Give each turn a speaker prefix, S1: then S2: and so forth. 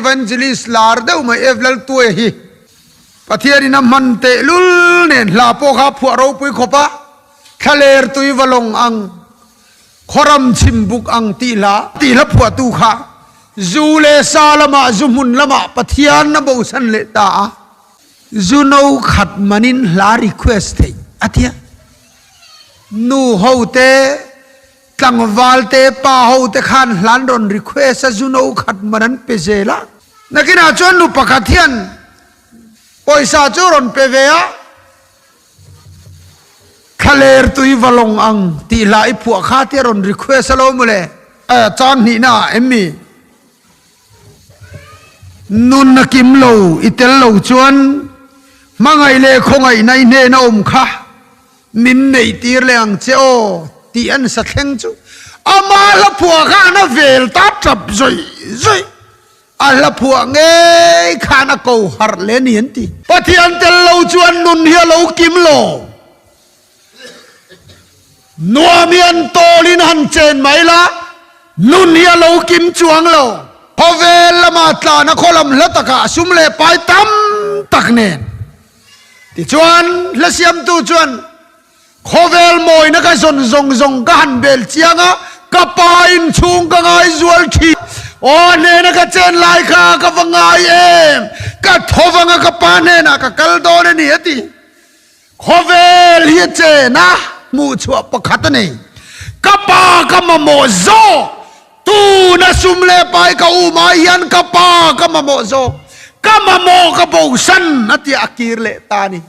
S1: Evangelist lar deuh mai Ev Laltuaia hi Pathianin a hman tehlul nen hla pawh kha a phuah ropui khawp a, Thlaler tui va lawng ang, Khawram chhim buk ang tih hla tih hla phuahtu kha zu leh sa lamah zu hmun lamah Pathian a bosan leh ta a, zu no khat manin hla request theih a tia. Nu ho te, tlangval te, pa ho te khan hla an rawn request a, zu no khat man an pe zel a. Nakinah chuan nu pakhat hian pawisa chu rawn pe ve a. Thlaler tui va lawng ang tih hla i phuah kha tia rawn request a lo mawle. Chang hnihna ah em mi? Nun a kim lo i tel lo chuan hmangaih leh khawngaihna i hnena awm kha min neih tir leh ang che aw tih an sa thleng chu ama hla phuah kha an a vel ta tap zawih zawih. A hla phuah ngei khan a ko harh le ni an ti. Pathian tel lo chuan nun hi a lo kim lo. Nuam hi an tawlin han chen mai la, nun hi a lo kim chuang lo. Khawvel lama tlana khaw lam hla takah sum leh pai tam tak nen. Tichuan hla siamtu chuan Khawvel mawina ka zawn zawng zawng ka han bel chiang a, ka pa in chhung ka ngai zual thin. Aw hnena ka chen lai kha ka va ngai em, ka tho vanga ka pa hnenah ka kal dawn a ni a ti. Khawvel hi a chen a, hmuhchhuah pakhat a nei. Ka pa ka mamawh zawk, tuna sum leh pai ka um ai hian ka pa ka mamawh zawk, ka mamawh ka bosan a tia a kir leh ta a ni.